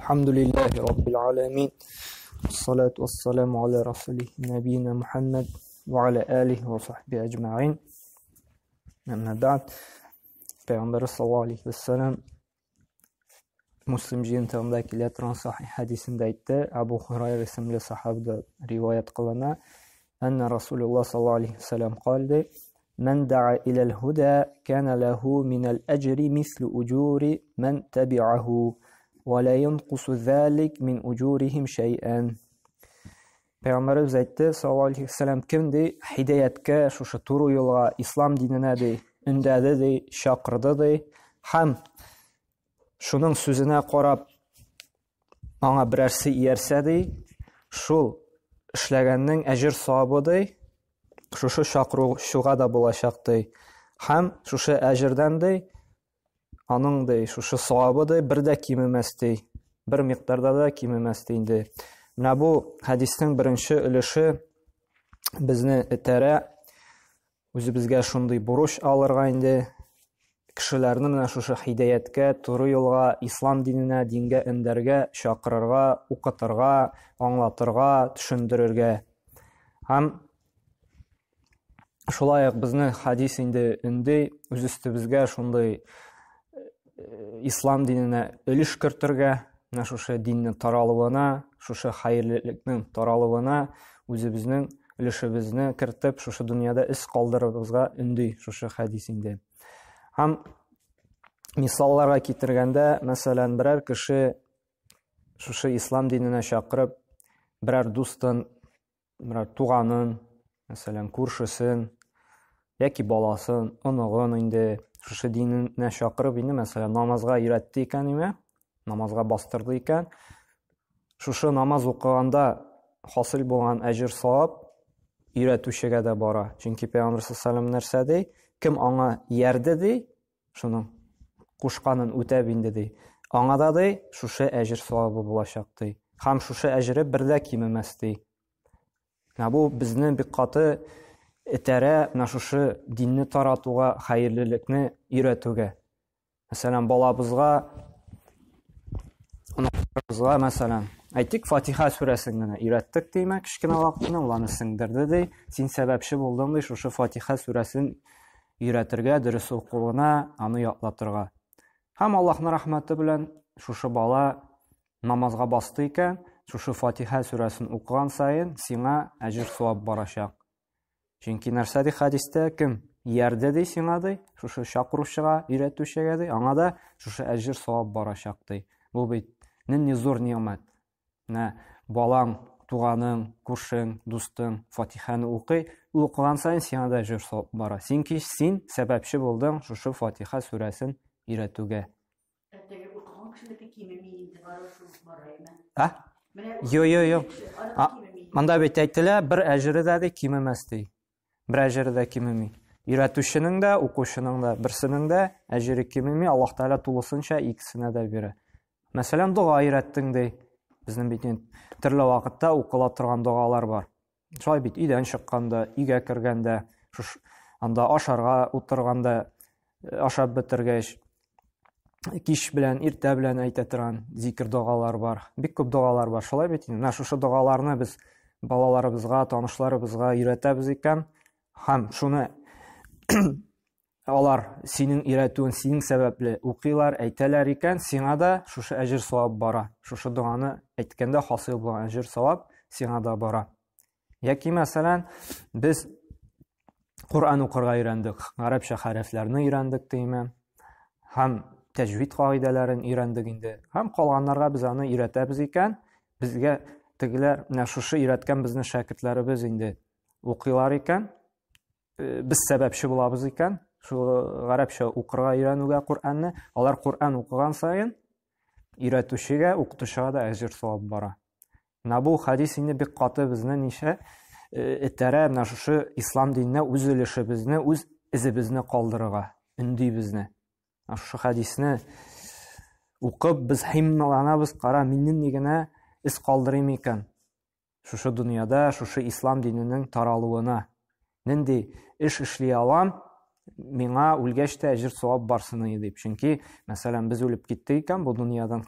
Alhamdulillahi Rabbil alamin. Wassalatu wassalamu ala rasulih nabiyina Muhammad wa ala alihi wa sahbihi ajma'in. Amma ba'd. Payg'ambari sallallohu alayhi vasallam Muslim jiyintig'ida kela turgan sahih hadisida aytdi. Abu Hurayra ismli sahobadan rivoyat qilina. Anna Rasululloh sallallohu alayhi vasallam qoldi: "Man da'a ila al-huda kana lahu min al-ajri mislu ujuri man tabi'ahu va la yanqusu zalik min ujurihim shay'an." Payg'ambarimiz aytdi sallallohu alayhi vasallam kim dey hidoyatga shushu to'g'ri yo'lga islom dinine dey undadi dey chaqirdi dey ham shuning so'zina qarab anga birarsi iyarsa dey shul ishlaganning ajr savobi dey shushu chaqiruvchiga da bo'lajak dey ham shushu ajrdan dey aning dey shushu savobi dey birda kemimas dey bir miqdorda da kemimas deydi. Mana bu hadisning birinchi ulushi bizni itara o'zimizga shunday burush olirga endi kishilarni mana shu hidoyatga, to'g'ri yo'lga, islom dinine, dinga indarga, chaqirirga, o'qitirga, anglatirga, tushundirirga. Ham shulay bizni hadis endi indi o'z ustimizga shunday islom dinine ulush kiritirga, mana shu dinni taraluvina, shu xayrlilikning taraluvina o'zimizning ulushimizni kiritib, shu dunyoda iz qoldirishimizga undi shu hadis endi. Ham misollarga keltirganda, masalan, biror kishi shu islom dinine chaqirib, biror do'stin, biror tug'anin, masalan, ko'rshisin yoki bolasin, onug'in endi shu dinine chaqirib, endi masalan, namozga uyratdi ekan, nima? Namozga bostirdi ekan. Shu namoz o'qiganda hosil bo'lgan ajr savob uyratuvchiga da bora. Chunki payg'ambar sollallohu alayhi vasallam narsa dey, kim anga yerdi dey, shuni qo'shqanin o'tab indi dey. Anga da dey, shu ajr savobi bo'lajak dey. Ham shu ajri birda kemimas dey. Mana bu bizni diqqati itara mana shu dinni taratuvga, xayrlilikni uyratuvga. Masalan, bolabizga, onamizga masalan, aytdik Fatiha surasini uyratdik deyman, kichkina vaqtini ularni singdirdi dey. Sen sababchi bo'lding dey, shu Fatiha surasini uyratirga, durust o'quvina, uni yodlatirga. Ham Allohning rahmati bilan shu bola namozga bosdi ekan, shu Fatiha surasini o'qigan sayin senga ajr savob borashaq. Chunki narsa dey hadisda kim yerda dey senga dey, shu chaqiruvchiga, uyratuvchiga dey, anga da shu ajr savob borashaq dey. Bu bit nindi zo'r ne'mat. Na bolang, tug'aning, ko'rshing, do'sting Fatihani o'qiy, u o'qigan sayin senga da ajr savob bora. Senki sen sababchi bo'lding shu Fatiha surasini uyratuvga. Ertaga o'qigan kishiniki kemimi endi bor, shu boraymi? Ha? Yo'q, yo'q, yo'q. Manda bit aytdilar, bir ajri da kemimas dey. Bir ajri da kemimi. Uyratuvchining da, o'quvchining da, birsining da ajri kemimi, Alloh taolo to'lisincha ikkisini da beradi. Masalan, duo uyratding dey. Bizning butun turli vaqtda o'qila turgan duolar bor. Shulay bit uydan chiqqanda, uyga kirganda, shu anda osharga o'tirganda, oshab bitirgach, kech bilan, erta bilan ayta turgan zikr duolar bor. Bik ko'p duolar bor. Shulay bit mana shu duolarni biz bolalarimizga, tanishlarimizga uyratamiz ekan, ham shuni ular sening uyratuving, sening sababli o'qiylar, aytalar ekan, senga da shu ajr savob bora. Shu duoni aytganda hosil bo'lgan ajr savob senga da bora. Yoki masalan, biz Qur'on o'qirga uyrandik, arabcha harflarni uyrandik deyman. Ham tajvid qoidalarini uyrandik endi. Ham qolganlarga biz uni uyratamiz ekan, bizga tigilar mana shu uyratgan bizni shogirdlarimiz endi o'qiylar ekan, biz sababchi bo'lamiz ekan. Shu arabcha o'qirga uyranuvga Qur'onni, ular Qur'on o'qigan sayin uyratuvchiga, o'qituvchiga da ajr savob bora. Mana bu hadis endi bir qati bizni nisha itara mana shu islom dinine o'z ulushimizni, o'z izimizni qoldirig'a, undi bizni. Mana shu hadisni o'qib biz himmalanamiz, qara menning iz qoldiraymi ekan? Shu dunyoda, shu islom dinining taraluvina nindi ish ishlay olam, menga o'lgach ta ajr savob borsin deb. Chunki masalan biz o'lib ketdik ekan bu dunyodan,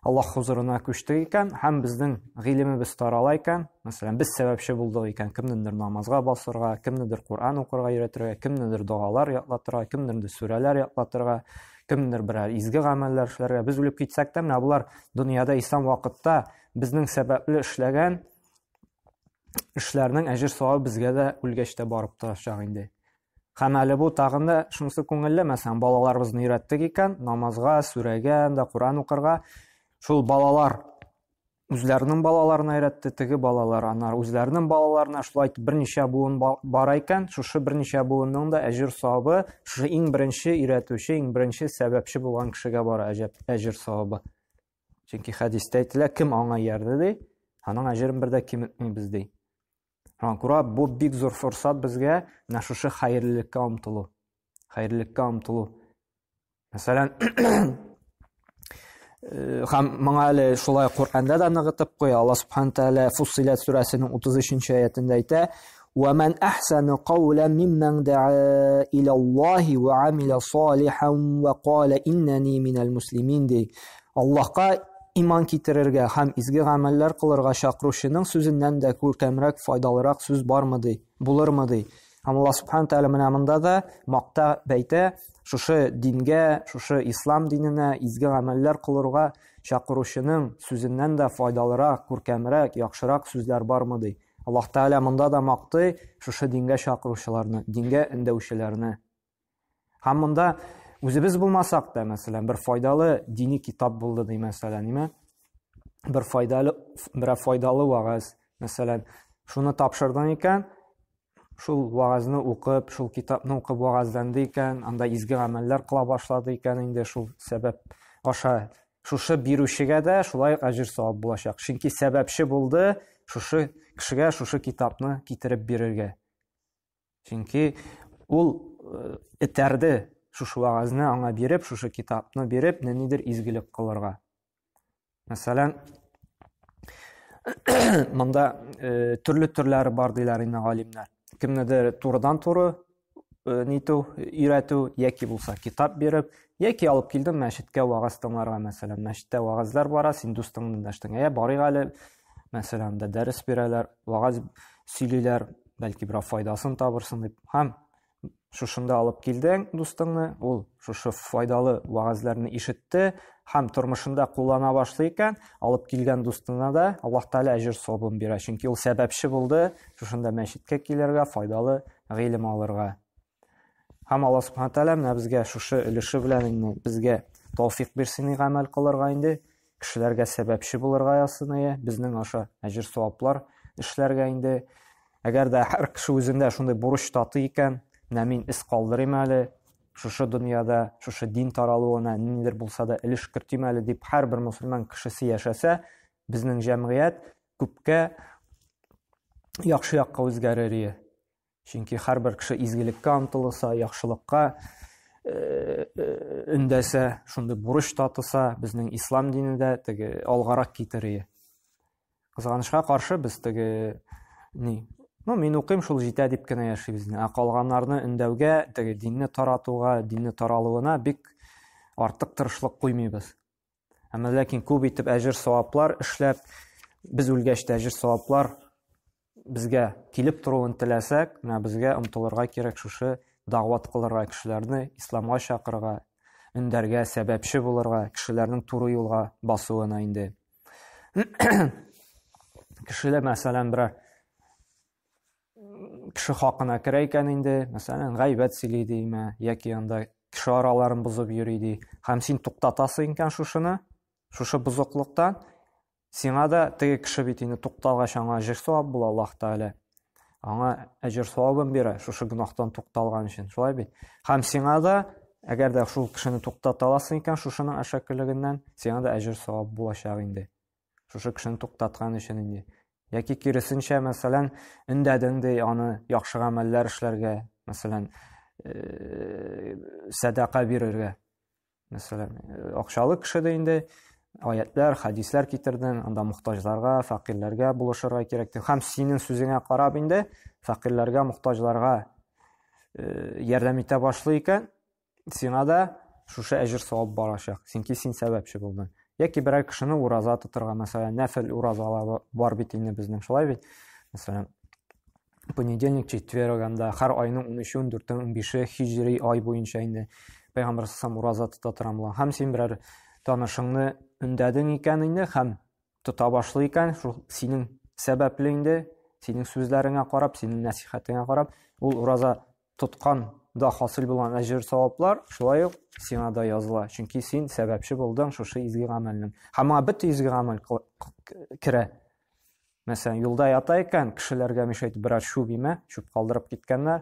Аллаһ хузурына күчтек икән һәм безнең гыйлемебез тарала икән, мәсәлән, без сәбәпче булдык икән, кемнедер намазга басырга, кемнедер Коръән укырга өйрәтергә, кемнедер догалар ятлатырга, кемнедер сүрәләр ятлатырга, кемнедер берәр изге гамәлләр эшләргә. Без үлеп китсәк тә, менә болар дөньяда ислам вакытта безнең сәбәпле эшләгән эшләрнең әҗер савабы безгә дә үлгәч тә барып торачак инде. Һәм әле бу тагын да шунысы күңелле, мәсәлән, балаларыбызны өйрәттек икән, намазга, сүрәгә, анда Коръән укырга, шул балалар үзләренең балаларына өйрәтте, теге балалар аннары үзләренең балаларына, шулай итеп берничә буын бара икән, шушы берничә буынның да әҗер савабы шушы иң беренче өйрәтүче, иң беренче сәбәпче булган кешегә бара әҗер савабы. Чөнки хәдистә әйтелә, кем аңа иярде ди, аның әҗерен бер дә киметмибез ди. Шуңа күрә бу бик зур форсат безгә менә шушы хәерлелеккә омтылу. Хәерлелеккә омтылу. Мәсәлән, һәм моңа әле шулай Коръәндә дә ныгытып куя. Алла Субхану тәгалә Фуссилат сүрәсенең 33-нче аятында әйтә: "Ва ман ахсану каула мимман да'a ила Аллаһи ва амила салихан ва кала иннани минал муслимин" ди. Аллаһка иман китерергә һәм изге гамәлләр кылырга чакыручының сүзеннән дә күркәмрәк, файдалырак сүз бармы ди, булырмы ди. Һәм Аллаһ Субхану тәгалә менә монда да макта бәйтә, шушы дингә, шушы ислам диненә изге гамәлләр кылырга чакыручының сүзеннән дә файдалырак, күркәмрәк, яхшырак сүзләр бармы ди. Аллаһ Тәгалә монда да мактый шушы дингә чакыручыларны, дингә өндәүчеләрне. Һәм монда үзебез булмасак та, мәсәлән, бер файдалы дини китап булды ди, мәсәлән, ниме? Бер файдалы, бер файдалы вагаз, мәсәлән, шуны тапшырдың икән, шул вагазны укып, шул китапны укып вагазланды икән, анда изге гамәлләр кыла башлады икән инде шул сәбәп аша шушы бирүчегә дә шулай ук әҗер савап булачак. Чөнки сәбәпче булды шушы кешегә шушы китапны китереп бирергә. Чөнки ул э, этәрде шушы вәгазьне аңа биреп, шушы китапны биреп, ниндидер изгелек кылырга. Мәсәлән, монда э, төрле төрләре бар диләр инде галимнәр. Кемнедер турыдан-туры э, нитү, өйрәтү, яки булса китап биреп, яки алып килдем мәчеткә вәгазь тыңларга, мәсәлән, мәчеттә вәгазьләр бара, син дустыңны дәштең. Әйә, барыйк әле, мәсәлән, анда дәрес бирәләр, вәгазь сөйлиләр, бәлки бераз файдасын табырсың дип. Һәм шушында алып килдең дустыңны, ул шушы файдалы вәгазьләрне ишетте һәм тормышында куллана башлый икән, алып килгән дустына да Аллаһ Тәгалә әҗер савабын бирә. Чөнки ул сәбәпче булды шушында мәчеткә килергә, файдалы гыйлем алырга. Һәм Аллаһ Субхану Тәгалә менә безгә шушы өлеше белән инде безгә тауфик бирсен гамәл кылырга инде, кешеләргә сәбәпче булырга язсын әйе, безнең аша әҗер саваплар эшләргә инде. Әгәр дә һәр кеше үзендә шундый бурыч татый икән, менә мин эз калдырыйм әле, шушы дөньяда, шушы дин таралуына ниндидер булса да өлеш кертим әле дип һәрбер мөселман кешесе яшәсә, безнең җәмгыять күпкә яхшы якка үзгәрер иде. Чөнки һәрбер кеше изгелеккә омтылса, яхшылыкка э, э, өндәсә, шундый бурыч татыса, безнең ислам дине дә теге алгарак китерер. Кызганычка каршы без теге ни, ну мин укыйм, шул җитә дип кенә яшибез. Ә калганнарны өндәүгә, теге динне таратуга, динне таралуына бик артык тырышлык куймыйбыз. Әмма ләкин күп итеп әҗер саваплар эшләп, без үлгәч тә әҗер саваплар безгә килеп торуын теләсәк, менә безгә омтылырга кирәк шушы дәгъват кылырга кешеләрне исламга чакырырга, өндәргә, сәбәпче булырга, кешеләрнең туры юлга басуына инде. Кешеләр, мәсәлән, берәр кеше хакына керә икән инде, мәсәлән, гайбәт сөйли диме, яки анда кеше араларын бозып йөри ди. Һәм син туктатасың икән шушыны, шушы бозыклыктан, сиңа да теге кеше бит инде тукталгач аңа әҗер савап була Аллаһ Тәгалә. Аңа әҗер савабын бирә шушы гөнаһтан тукталган өчен, шулай бит? Һәм сиңа да, әгәр дә шул кешене туктата аласың икән шушының әшәкелегеннән, сиңа да әҗер савап булачак инде. Шушы кешене туктаткан өчен инде. Яки киресенчә, мәсәлән, өндәдең ди аны яхшы гамәлләр эшләргә, мәсәлән, э, сәдака бирергә. Мәсәлән, э, акчалы кеше дә инде аятлар, хадисләр китердең, анда мохтаҗларга, фәкыйрьләргә булышырга кирәк дип. Һәм синең сүзеңә карап инде фәкыйрьләргә, мохтаҗларга э, ярдәм итә башлый икән, сиңа да шушы әҗер савап барачак. Чөнки син сәбәпче булдың. Яки берәр кешене ураза тотырга, мәсәлән, нәфел уразалар бар бит инде безнең, шулай бит? Мәсәлән, понедельник, четверг анда һәр айның 13-е, 14-е, 15-е хиҗри ай буенча инде Пәйгамбәр саллаллаху ураза тота торам була. Һәм син берәр танышыңны өндәдең икән инде һәм тота башлый икән, шул синең сәбәпле инде, синең сүзләреңә карап, синең нәсихәтеңә карап, ул ураза тоткан да хасил булган әҗер саваплар шулай ук сиңа да языла. Чөнки син сәбәпче булдың шушы изге гамәлнең. Һәм моңа бөтен изге гамәл керә. Мәсәлән, юлда ята икән, кешеләргә мешать берәр чүп име, чүп калдырып киткәннәр,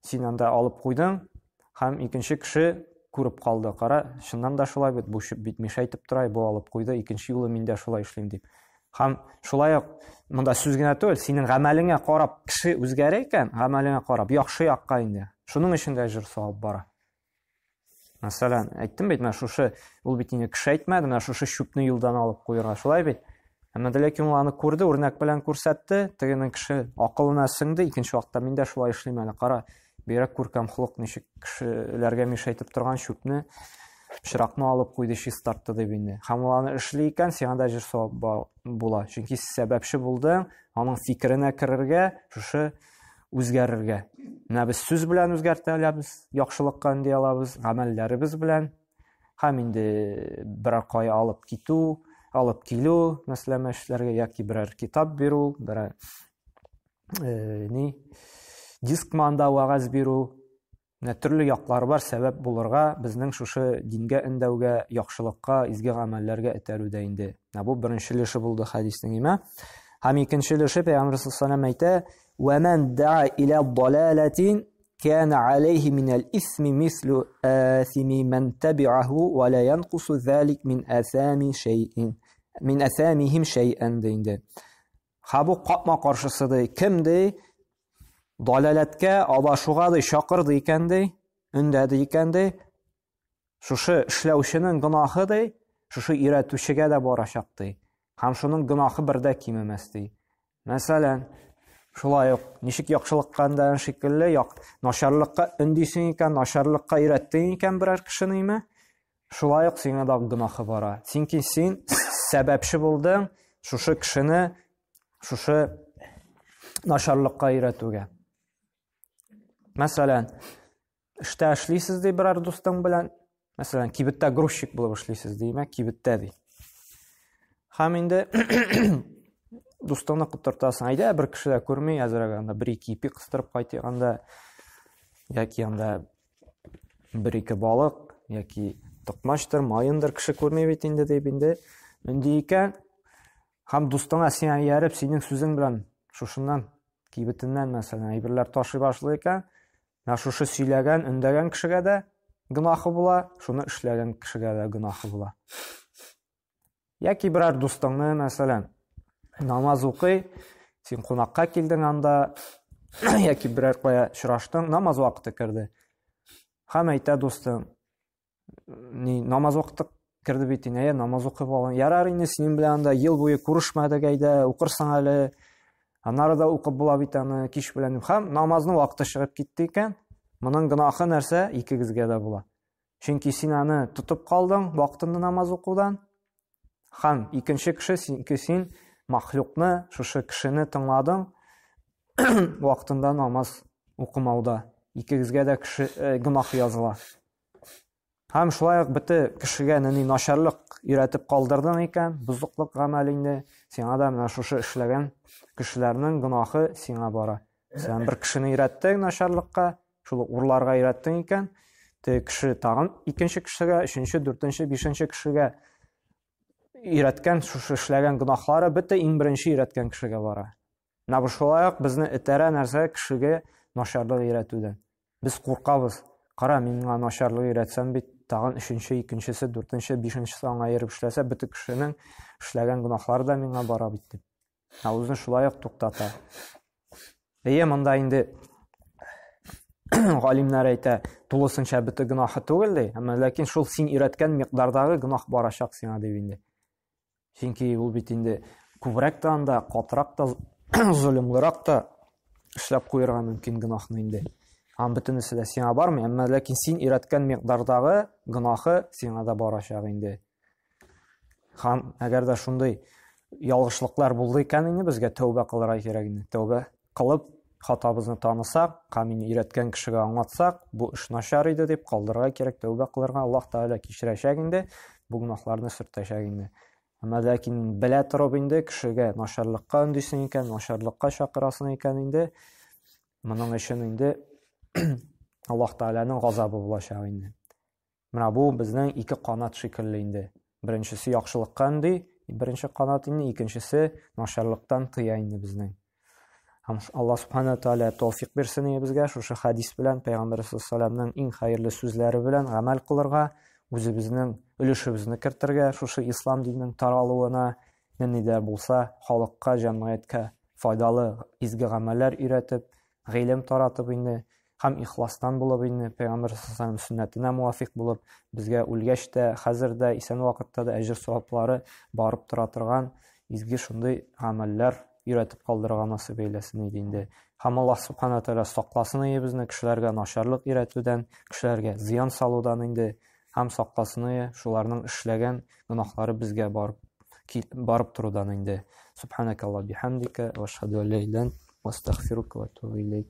син анда алып куйдың, һәм икенче кеше күреп калды. Кара, чыннан да шулай бит, бу чүп бит мешать итеп тора, бу алып куйды, икенче юлы мин дә шулай эшлим дип. Һәм шулай ук монда сүз генә түгел, синең гамәлеңә карап кеше үзгәрә икән, гамәлеңә карап, яхшы якка инде. Шуның өчен дә әҗер савап бара. Мәсәлән, әйттем бит, менә шушы, ул бит инде кеше әйтмәде, менә шушы чүпне юлдан алып куярга, шулай бит? Әмма дә ләкин ул аны күрде, үрнәк белән күрсәтте, тегенең кеше акылына сеңде, икенче вакытта мин дә шулай эшлим әле, кара, бигрәк күркәм холык, ничек кешеләргә мешать итеп торган чүпне, пычракны алып куйды, чистартты дип инде. Һәм ул аны эшли икән, сиңа да әҗер савап була. Чөнки сәбәпче булдың, аның фикеренә керергә, шушы үзгәрергә. Менә без сүз белән үзгәртә алабыз, яхшылыкка өнди алабыз, гамәлләребез белән. Һәм инде берәр кая алып китү, алып килү, мәсәлән, мәчетләргә яки берәр китап бирү, берәр э, ни диск манда вәгазь бирү, Менә төрле яклары бар сәбәп булырга безнең шушы дингә өндәүгә, яхшылыкка, изге гамәлләргә этәрүдә инде. Менә бу беренче өлеше булды хәдиснең име. Һәм икенче өлеше Пәйгамбер саллаллаху алейһи әйтә: "Ва ман да'a иля далалатин кана алейхи минал исми мислу асими ман таби'аху ва ла янкусу залик мин асами шәйин мин асамихим шәйән" ди инде. Ха бу капма каршысы ди. Кем ди? Далаләткә, адашуга ди чакырды икән ди, өндәде икән ди. Шушы эшләүченең гөнаһы ди, шушы өйрәтүчегә дә барачак ди. Һәм шуның гөнаһы бер дә кимемәс ди. Мәсәлән, шулай ук ничек яхшылыкка өндәгән шикелле, як, начарлыкка өндисең икән, начарлыкка өйрәттең икән берәр кешене име, шулай ук сиңа да гөнаһы бара. Чөнки син сәбәпче булдың шушы кешене шушы начарлыкка өйрәтүгә. Мәсәлән, эштә эшлисез ди берәр дустың белән, мәсәлән, кибеттә грузчик булып эшлисез димәк, кибеттә ди. Һәм инде дустыңны котыртасың. Әйдә, бер кеше дә күрми, әзрәк анда бер-ике ипи кыстырып кайтыйк анда яки анда бер-ике балык яки токмачтыр, майындыр кеше күрми бит инде дип инде өнди икән. Һәм дустыңа сиңа ияреп, синең сүзең белән шушыннан кибетеннән мәсәлән әйберләр ташый башлый икән, менә шушы сөйләгән, өндәгән кешегә дә гөнаһы була, шуны эшләгән кешегә дә гөнаһы була. Яки берәр дустыңны, мәсәлән, намаз укый, син кунакка килдең анда, яки берәр кая очраштың, намаз вакыты керде. Һәм әйтә дустың, ни, намаз вакыты керде бит инде, әйе, намаз укып алган. Ярар инде, синең белән анда ел буе күрешмәдек, әйдә, укырсың әле. Аннары да укып була бит аны кич белән. Һәм намазның вакыты чыгып китте икән, моның гөнаһы нәрсә? Икегезгә дә була. Чөнки син аны тотып калдың вакытында намаз укудан. Һәм икенче кеше, чөнки син махлюкны, шушы кешене тыңладың вакытында намаз укымауда. Икегезгә дә кеше э, гөнаһ языла. Һәм шулай ук бөте кешегә нинди начарлык өйрәтеп калдырдың икән, бозыклык гамәлеңне, сиңа да менә шушы эшләгән кешеләрнең гөнаһы сиңа бара. Сен бер кешене өйрәттең начарлыкка, шул урларга өйрәттең икән, теге кеше тагын икенче кешегә, өченче, дүртенче, бишенче кешегә өйрәткән, шушы эшләгән гөнаһлары бөтә иң беренче өйрәткән кешегә бара. Менә бу шулай ук безне этәрә нәрсә кешегә начарлык өйрәтүдән. Без куркабыз. Кара, мин моңа начарлык өйрәтсәм бит, тагын өченче, икенчесе, дүртенче, бишенчесе аңа йөреп эшләсә, бөтен кешенең эшләгән гөнаһлары да миңа бара бит дип. Ә үзен шулай ук туктата. Әйе, монда инде галимнәр әйтә, тулысынча бөтен гөнаһы түгел ди, әмма ләкин шул син өйрәткән микъдардагы гөнаһ барачак сиңа дип инде. Чөнки ул бит инде күбрәк тә анда, катырак та, золымлырак та эшләп куярга мөмкин гөнаһны инде. Һәм бөтенесе дә сиңа бармый, әмма ләкин син өйрәткән микъдардагы гөнаһы сиңа да барачак инде. Һәм әгәр дә шундый ялгышлыклар булды икән инде, безгә тәүбә кылырга кирәк инде. Тәүбә кылып, хатабызны танысак, һәм инде өйрәткән кешегә аңлатсак, бу эш начар иде дип калдырырга кирәк, тәүбә кылырга, Аллаһ Тәгалә кичерәчәк инде, бу гөнаһларны сөртәчәк инде. Әмма ләкин белә торып инде кешегә начарлыкка өндисең икән, начарлыкка чакырасың икән инде, моның өчен инде Аллаһ Тәгаләнең газабы булачак инде. Менә бу безнең ике канат шикелле инде. Беренчесе яхшылыкка өнди, беренче канат инде, икенчесе начарлыктан тыя инде безнең. Һәм Алла субхана тааля тәүфик бирсен безгә шушы хадис белән Пәйгамбәр саллаллаху иң хәерле сүзләре белән гамәл кылырга, үзебезнең өлешебезне кертергә шушы ислам диненең таралуына, нинди дә булса халыкка, җәмгыятькә файдалы изге гамәлләр өйрәтеп, гыйлем таратып инде һәм ихластан булып инде Пәйгамбәр саллаллаху сөннәтенә муафик булып, безгә үлгәч тә, хәзер дә, исән вакытта да әҗер саваплары барып тора торган изге шундый гамәлләр өйрәтеп калдырырга насыйп әйләсен иде инде. Һәм Аллаһ субхана тәгалә сакласын иде безне кешеләргә начарлык өйрәтүдән, кешеләргә зыян салудан инде һәм сакласын иде шуларның эшләгән гөнаһлары безгә барып барып торудан инде. Субханакалла бихамдика ва ашһаду ан ла иляха илля анта ва астагфирука ва атубу илейк.